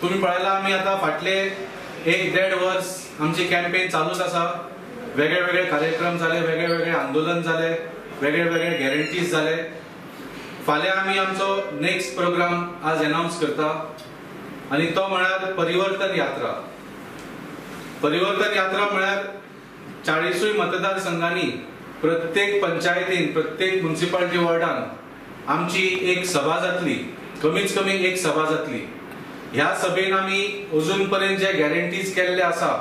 तुमी पळयला, आमी आतां फाटले एक देड वर्स आमची कॅम्पेन चालूच आसा. वेगळे वेगळे कार्यक्रम जाले, वेगळे वेगळे आंदोलन जाले, वेगळे वेगळे गॅरंटीज जाले. फाल्यां आमी आमचो नेक्स्ट प्रोग्राम आज अनावन्स करता आनी तो म्हळ्यार परिवर्तन यात्रा. परिवर्तन यात्रा म्हळ्यार 40 मतदारसंघांनी प्रत्येक पंचायतीन, प्रत्येक म्युनिसिपालिटी वॉर्डान आमची एक सभा जातली, कमीत कमी एक सभा जातली. ह्या सभेन आमी अजून पर्यंत जे गॅरंटीज केल्ले आसा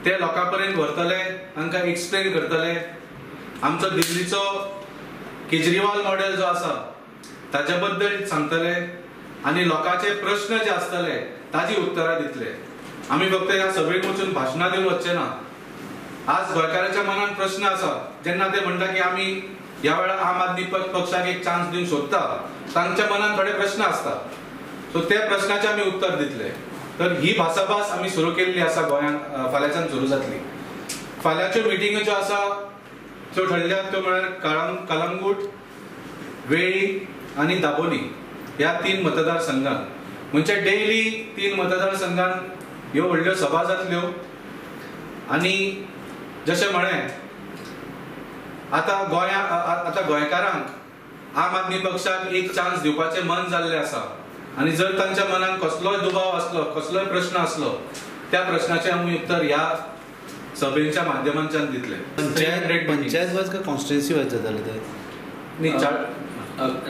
ते लोकां पर्यंत व्हरतले, तांकां एक्सप्लेन करतले. आमचो दिल्लीचो केजरीवाल मॉडेल जो आसा ताच्या बद्दल सांगतले आनी लोकांचे प्रश्न जे आसतले ताजी उत्तरां दितले. आमी फक्त ह्या सभेक वचून भाशणां दिवन वचचे ना. आज गोंयकाराच्या मनान प्रश्न आसा, जेन्ना ते म्हणटा की आमी ह्या वेळार आम आदमी पक्षाक एक चान्स दिवंक सोदता, तांच्या मनान थोडे प्रश्न आसता. सो त्या प्रश्नाचे आमी उत्तर दितले. तर ही भासाभास आमी सुरू केल्ली आसा गोंयांत, फाल्यांच्यान सुरू जातली. फाल्यांच्यो मिटिंग्यो ज्यो आसा त्यो ठरल्यात त्यो म्हळ्यार कलंगूट, वेळी आनी दाबोली ह्या 3 मतदारसंघात. म्हणजे डेली 3 मतदारसंघात ह्यो व्हडल्यो सभा जातल्यो. आनी जशें म्हळें, आतां गोंया आतां गोंयकारांक आम आदमी पक्षाक एक चान्स दिवपाचें मन जाल्लें आसा आनी जर तांच्या मनान कसलोय दुबाव आसलो, कसलोय प्रश्न आसलो, त्या प्रश्नाचें आमी उत्तर ह्या सभेच्या माध्यमांच्यान दितले. पंचायत वायज काय कॉन्स्टिट्युएन्सी वायज जाताले ते? न्ही,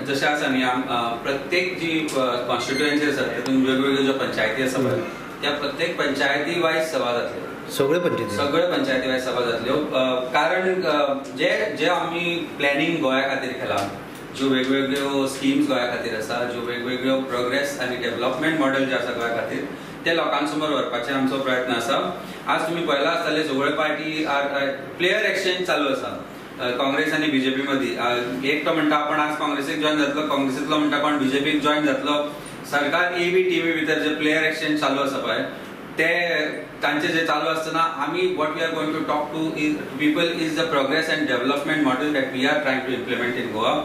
जशें आसा न्ही, प्रत्येक जी कॉन्स्टिट्युएन्सी आसा तातूंत वेगवेगळ्यो ज्यो पंचायती आसा पळय त्या प्रत्येक पंचायती वायज सभा जातल्यो. सगळे पंचायती, सगळे पंचायती वायज सभा जातल्यो. कारण जे जे आमी प्लॅनिंग गोंया खातीर केलां, ज्यो वेगवेगळ्यो स्किम्स गोंया खातीर आसा, ज्यो वेगवेगळ्यो प्रोग्रेस आनी डेव्हलपमेंट मॉडेल जे आसा गोंया खातीर ते लोकां समोर व्हरपाचे आमचो प्रयत्न आसा. आज तुमी पळयला आसतले सगळे पार्टी प्लेयर एक्सचेंज चालू आसा काँग्रेस आनी बीजेपी मदीं. एक तो म्हणटा आपण आज काँग्रेसीक जॉयन जातलो, काँग्रेसींतलो म्हणटा कोण बीजेपीक जॉयन जातलो. सरकार ए बी टीमी भितर जे प्लेयर एक्सचेंज चालू आसा पळय ते तांचे जे चालू आसतना आमी what we are going to talk to is people is the progress and development model that we are trying to implement in Goa.